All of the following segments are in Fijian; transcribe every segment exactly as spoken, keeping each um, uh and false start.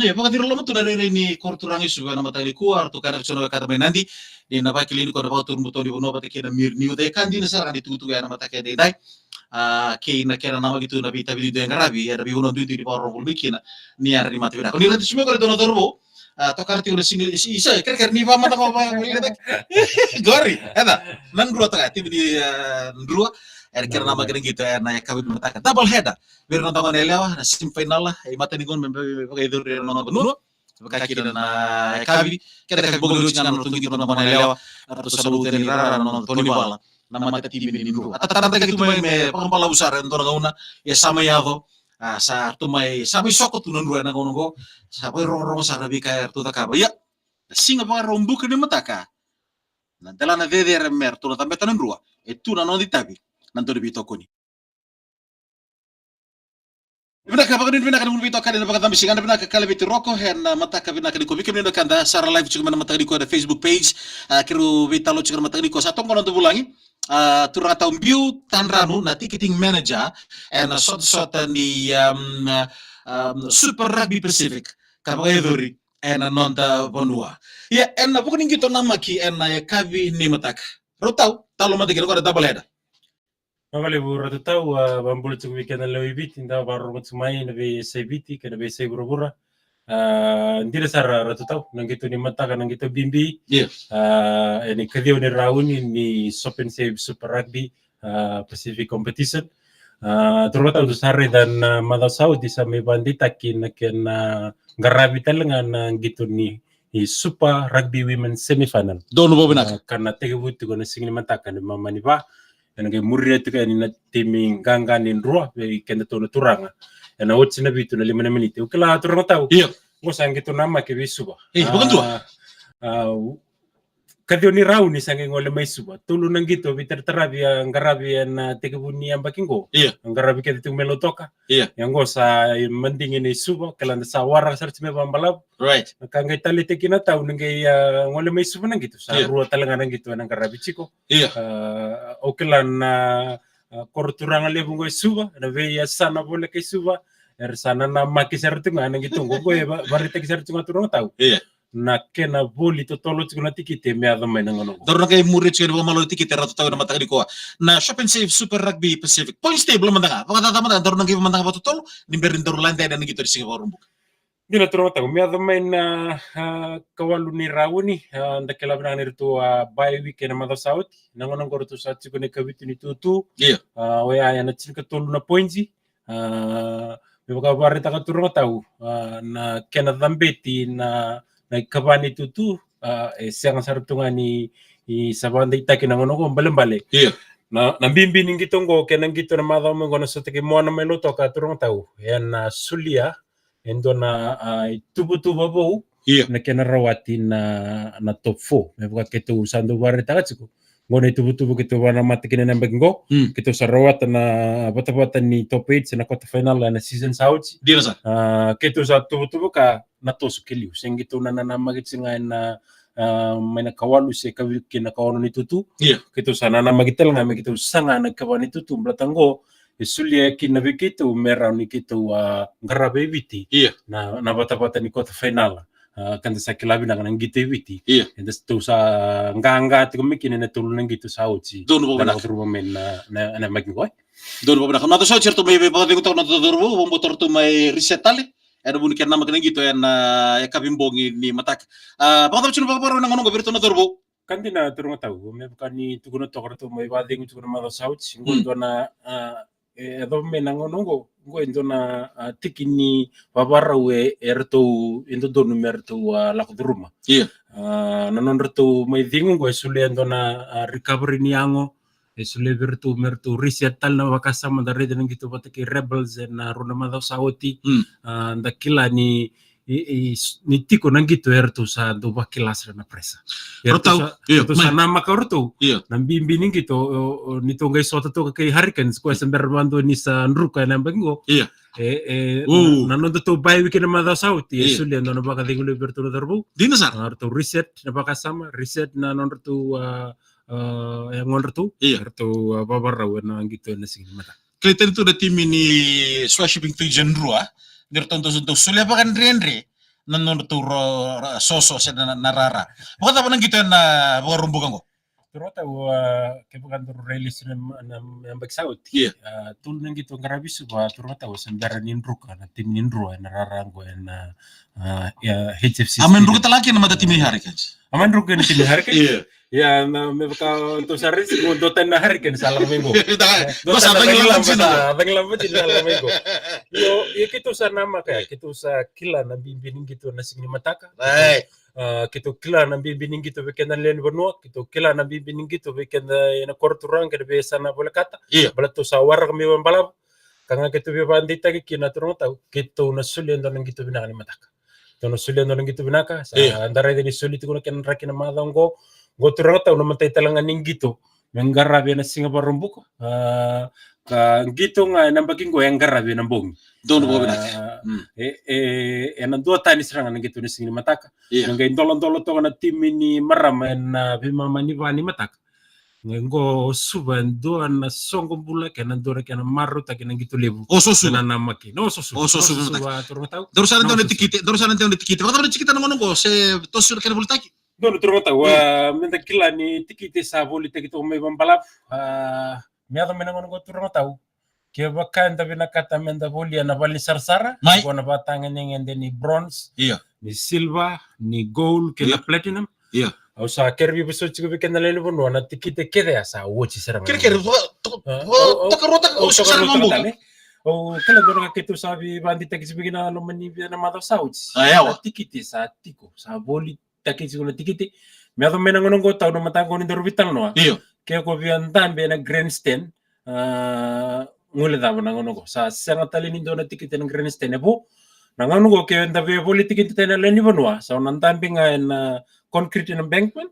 E, vakaciroloma tu na rairai ni koro turaga i Suva ena mataka nikua, ratou kaya na veiso na wekada mai Nadi, ni na vakilai ni ko na vakaturu buto ni vanua vata kei na Mir News. E ka dina sara ga ni tukutuku ena mataka edaidai. A, kei na kena namaki tu na veitavi duidui e qaravi ena veivanua duidui ni vakarorogo mai kina, ni yadra ni mata vinaka. Ni raica tiko mai qori e dua na cauravou, a, tokara tiko na siga, i, i, sa, kerekere ni vakamatatataki, qori, eda, Nadroga toka, timi ni, a, Nadroga, era kena namaki na qito ena yakavi ni mataka. Double header. Vei ira na noda gone yalewa, na semi final, e matani gauna me, me, me vakayacori ena noda vanua. Vaka kina na yakavi, kena yakavi bogi oti ga na noda qito na gone yalewa, na ratou sa lauta yani rara na noda tau ni vala, na matatimi ni Nadroga. A tatarantaki tu mai me vakabalavu sara ena dua na gauna, ia sa mai yaco, a, sa ratou mai, sa mai soko tu na Nadroga ena gauna oqo, sa vakarogorogo sara na veika eratou cakava. Ia, na siga Vakaraubuka ni mataka, na delana cecere me ratou na cabeta na Nadroga, e tu na noda itavi, na dau ni veitokoni. Vinaka, vakanuinui vinaka na gunu veitokani, na vakacaba siga, na vinaka ka laveti Roko ena mataka vinaka nikua. Vei kemuni na wekada sa ra live tiko mai na mataka nikua ena Facebook page, a, keirau veitalanoa tiko na mataka nikua. Sa toka na noda vulagi, a, turaga tau Biu Tadranu, na ticketing manager ena sotasota ni, um, um, Super Rugby Pacific ka vakayacori ena noda vanua. Ia, ena vuku ni qito namaki ena yakavi ni mataka, Ratu Tau, talo mada kina qo na double header. Vakalevu Ratu Tau, a, vakabula tiko vei keda na lewe i Viti, da vakarorogo tiko mai na veiyasai Viti kei na veiyasai vuravura. A, dina sara Ratu Tau, na qito ni mataka, na qito bibi. Ia. A, ena ikaciwa ni rauni ni Shop and Save Super Rugby, a, Pacific Competition. A, turaga tau, dou sa raica na macawa sa oti sa mai vakadeitaki na kena qaravi tale ga na qito ni, ni Super Rugby Women Semifinal. Donu vakavinaka. A, ka na tekivu tiko na siga ni mataka ni mamani va. Ena qai muria tiko yani na timi qaqa ni Drua vei kedatou na turaga. Ena oti na vitu na lima na miniti. Au kila turaga tau. Ia. Qo sa qito namaki vei Suva. E, vakadua. A, a, kaciwa ni rauni sa qai gole mai Suva. Tolu na qito veitarataravi a qaravi ena tekivu ni yabaki qo. Ia. A qaravi kece tiko mai Lautoka. Ia. Ia qo sa madigi ni Suva, kila da sa waraka sara tiko mai vakabalavu. Right. Na ka qai taleitaki kina tau ni qai, a, gole mai Suva na qito. Sa, ia, rua tale ga na qito ena qaravi tiko. Ia. A, au kila na, a, koro turaga levu qo e Suva, na veiyasana voleka e Suva, era sa nanamaki sara tu ga na qito qo, qo e va-, vakaraitaki sara tu ga turaga tau. Ia. Na kena voli totolo tiko na tikite me yaco mai na gauna qo. Daru na qai muria tiko yani vakamalua na tikite, Ratu Tau, ena mataka nikua. Na Shop and Save Super Rugby Pacific. Points table mada ga. Vakacaca mada ga, daru na qai mada ga vakatotolo, ni bera ni daru lade yani ena qito ni siga Vakaraubuka. Dina turaga tau, me yaco mai na, a, kawalu ni rauni, a, da kila vinaka ni ratou a bye week ena macawa sa oti. Na gauna qo ratou sa tiko na ikavitu ni tutu. Ia. A, oya ena tinikatolu na points. A, me vakavakaraitaka turaga tau, a, na kena cabeti na, na ikava ni tutu, a, e sega sara tu ga ni, ni sa vakadeitaki na gauna qo, balebale. Ia. Na, na bibi ni qito qo, kei na qito na macawa mai qo na sota kei Moana mai Lautoka turaga tau. Ena solia e dua na, a, ituvatuva vou, ia, na kena rawati na, na top four. Me vaka keitou sa dau vakaraitaka tiko, qo na ituvatuva keitou vakanamata kina ena yabaki qo. Mm. Keitou sa rawata na vatavata ni top eight se na quarter final ena season sa oti. Dina sara. A, keitou sa tuvatuva na toso ki liu. Se qeitou na nanamaki tiko ga ena, a, mai na kawalu se ikavitu ki na ikaono ni tutu. Ia. Keitou sa nanamaki tale ga me keitou saga na ikava ni tutu, baleta qo e solia kina vei keitou me rawa ni keitou a qaravi e Viti. Ia. Na, na vatavata ni quarter final. A, ka da sa kila vinaka na qito e Viti. Ia. Eda tou sa qaqa tiko mai kina ena tolu na qito sa oti. Donu vakavinaka. Da na vakarorogo mai na, na, na yabaki qo. Donu vakavinaka. Na macawa sa oti eratou mai vakacegu toka na noda cauravou, vakabauta ratou mai reset tale. Ena vuku ni kena namaki na qito ena, a, yakavi bogi ni mataka. A, vakacava tiko na vakavakarau ena gauna qo vei iratou na cauravou? Ka dina turaga tau, me vaka ni tukuna toka ratou mai vakacegu tiko na macawa sa oti, qo, mm, dua na, a, e, e yacova mai na gauna qo, qo e dua na, a, tiki ni vakavakarau e, e ratou, e dodonu me ratou, a, lako curuma. Ia. A, na nodratou mai cegu qo e solia e dua na, a, recovery ni yago, e solia vei iratou me ratou reset tale na vakasama, da raica na qito vata kei Rebels ena rua na macawa sa oti. Mm. A, da kila ni, i, i, s-, ni tiko na qito eratou sa dau vakila sara na pressure. Eratou sa, ia, eratou sa namaka o ratou. Ia. Na bibi ni qito, o, o, ni tou qai sota toka kei Hurricanes, koya sa bera vakadua ni sa druka ena yabaki qo. Ia. E, e, na, na nodatou bye week ena macawa sa oti, e, ia, solia e dua na vakacegu levu vei iratou na cauravou. Dina sara. A, ratou reset na vakasama, reset na nodratou, a, a, yagodratou. Ia. Ratou, a, vakavakarau ena qito ena siga ni mataka. Kilai tani tu na timi ni Swa Shipping Fiji e Drua, ni ratou dau, dau solia vakadredre, na nodratou ro- ra- soso se na, na rara. Vakacava na qito ena Vakarubuka qo? Turaga tau, a, kevaka daru rai lesu na, na, na yabaki sa oti. Ia. A, tolu na qito qaravi Suva, turaga tau, se bera ni druka na timi ni Drua ena rara qo ena, a, ia, H F C. A mai druka tale ga kina na mata timi ni Hurricanes. A mai druka na timi ni Hurricanes. Ia. Ia, na me vaka tou sa raica qo, dua tani na Hurricanes sa lako mai qo. Io, dua sa tani na cagilaba, cagilaba sa lako mai qo. Io, io, keitou sa namaka, keitou sa kila na bibi ni qito na siga ni mataka. Ai. A, keitou kila na bibi ni qito vei keda na lewe ni vanua, keitou kila na bibi ni qito vei keda ena koro turaga kei na veiyasana volekata. Io. Baleta tou sa waraka mai vakabalavu. Ka ga keitou veivakadeitaki kina, turaga tau, keitou na solia e dua na qito vinaka ni mataka. Keitou na solia e dua na qito vinaka, sa, io, da raica ni soli tiko na kena draki na macawa qo. Qo, turaga tau, na imatai tale ga ni qito me qaravi ena siga Vakarubuka. A, ka qito ga ena yabaki qo e qaravi ena bogi. Donu vakavinaka. A, mm, e, e, ena duatani sara ga na qito ena siga ni mataka. Ia. Me qai doladola toka na timi ni marama ena veimama ni va ni mataka. Qai qo o Suva e dua na soqo bula kei na dua na kena marautaki na qito levu. O Suva. Na namaki. Na o Suva. O Suva, turaga tau. Daru sa na dewa na tikite, daru sa na dewa na tikite. Vakacava na tikite na gauna qo, se toso na kena volitaki? Donu, turaga tau, a, meda kila ni tikite sa volitaki toka mai vakabalavu. A, me yaco mai na gauna qo, turaga tau, kevaka eda vinakata meda volia na vale ni sarasara, mai, qo na vakatagedegede ni bronze, io, ni silver, ni gold kei na, io, platinum. Io. Au sa kere veivosoti tiko vei keda na lewe ni vanua, na tikite kece ya sa oti sara ga. Kere, kere, vaka, toka, a, vaka, au, au, tokaruataka, au, au tokaruataka sara ga tale. Au kila dua na ka keitou sa veivakadeitaki tiko vei kina na loma ni vica na macawa sa oti. A, yawa. Na tikite sa tiko, sa voli taki tiko na tikite. Me yaco mai na gauna qo, tau, na mataka qo ni daru veitalanoa. Io. Ke ko via dabe ena grandstand, a, qole cava na gauna qo. Sa sega tale ni dua na tikite ena grandstand e vo. Na gauna qo ke da via voli tikite tale na lewe ni vanua, sa na dabe ga ena concrete ena embankment,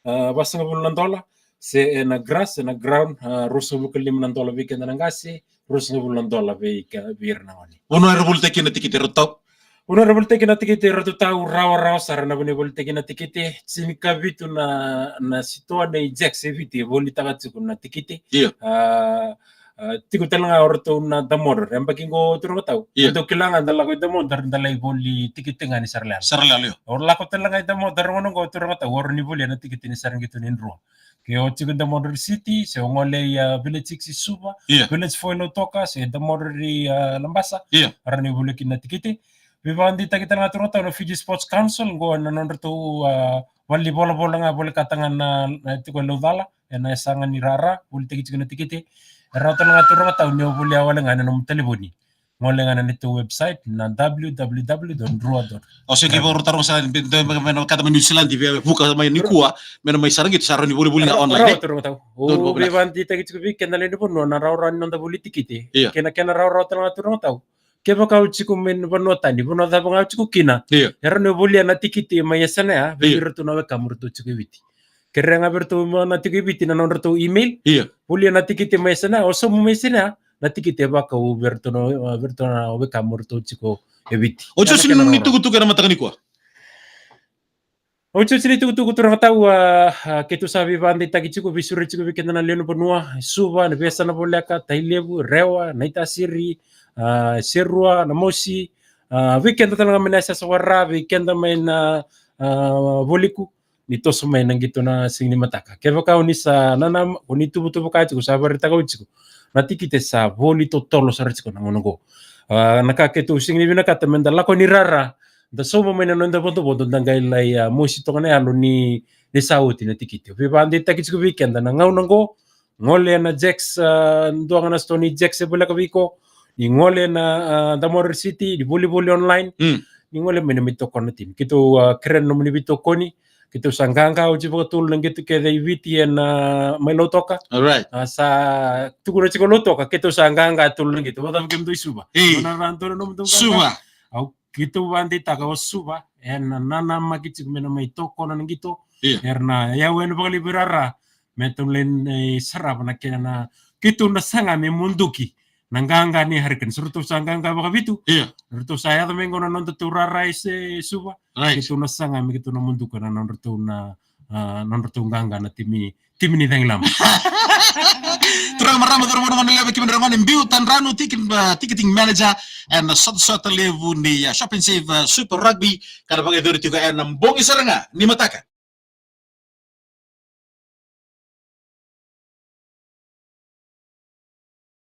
a, vasagavulu na dola, se ena grass, ena ground, a, ruasagavulu ka lima na dola vei keda na qase, ruasagavulu na dola vei ka, vei ira na gone. Vanua era volitaki na tikite, Ratu Tau? Vanua era volitaki na tikite, Ratu Tau, rawarawa sara na vanua e volitaki na tikite. Tinikavitu na, na sitoa nei Jack se Viti e volitaka tiko na tikite. Io. A, a, tiko tale ga o ratou na Damodar. Yabaki qo, turaga tau, io, dau kila ga da lako i Damodar, da lai voli tikite ga ni saralalo. Saralalo, io. O lako tale ga i Damodar gauna qo, turaga tau, o rawa ni volia na tikite ni sara qito ni Drua. Ke o tiko i Damodar City, se o gole i, a, Village Six i Suva, io, Village Four i Lautoka, se Damodar i, a, Labasa, io, rawa ni volia kina na tikite. Veivakadeitaki tale ga, turaga tau, na Fiji Sports Council, qo na nodratou, a, valenivolavola ga, volekata ga na, na tiko e Laucala, ena yasaga ni rara, volitaki tiko na tikite. E rawa tale ga, turaga tau, ni o volia wale ga ena nomu talevoni. Gole ga ena neitou website na w w w dot drua dot com. O se qai vakarota sara, me na kata mai New Zealand, via vuka mai nikua, me na mai sara qito, sa rawa ni volivoli ga online, e? Rawa, turaga tau. O veivakadeitaki tiko vei keda na lewe ni vanua na rawarawa ni noda voli tikite. Io. Kei na kena rawarawa tale ga, turaga tau, kevaka o tiko mai na vanua tani, vanua cava ga o tiko kina. Io. E rawa ni o volia na tikite mai yasana ya, io, vei iratou na wekamu ratou tiko e Viti. Kerea ga vei iratou na tiko e Viti na nodratou email. Io. Volia na tikite mai yasana, o sauma mai yasana, na tikite e vakau vei iratou na, vei iratou na wekamu ratou tiko e Viti. O Josi, na nomuni tukutuku ena mataka nikua? O Josi, na itukutuku, turaga tau, a, a, keitou sa veivakadeitaki tiko, veisureti tiko vei keda na lewe ni vanua, Suva, na veiyasana voleka, Tailevu, Rewa, Naitasiri, a, Serua, Namosi, a, vei keda tale ga mai na yasayasa Wairara, vei keda mai na, a, Vualiku, ni toso mai na qito na siga ni mataka. Kevaka o ni sa nanama, o ni tuvatuva ka tiko, sa vakaraitaka oti tiko, na tikite sa voli totolo sara tiko na gauna qo. A, na ka keitou sega ni vinakata meda lako ni rara, da sauma mai na noda vodovodo, da qai lai, a, mosi toka na yalo ni, ni sa oti na tikite. Veivakadeitaki tiko vei keda na gauna qo, gole ena Jack's, a, dua ga na sitoa nei Jack's e voleka vei iko. Ni gole ena, a, Damodar City, ni volivoli online. Mm. Ni gole mai na mai tokona na timi. Keitou, a, kerea na nomuni veitokoni. Keitou sa qaqa oti vakatolu na qito kece i Viti ena, a, mai Lautoka. All right. A, sa tukuna tiko Lautoka, keitou sa qaqa tolu na qito. Vakacava kemudou i Suva? Ei. Nona ra dua na nomudou qaqa. Suva. Au, keitou vakadeitaka o Suva ena nanamaki tiko me na mai tokona na qito. Io. Era na yau ena vakalevu i rara me tou lai, e, sarava na kena, keitou na saga me muduki na qaqa ni Hurricanes. Ratou sa qaqa vakavitu. Io. Ratou sa yaco mai qo na nodatou rara e Suva. Right. Keitou na saga me keitou na muduka na nodratou na a, nodratou qaqa na timi, timi ni Cagilaba. Turaga, marama, cauravou, goneyalewa kei na goneyalewa, biu Tadranu, ticket, a, ticketing manager, ena sotasota levu ni, a, Shop and Save, a, Super Rugby, ka na vakayacori tiko ena bogi sara ga ni mataka.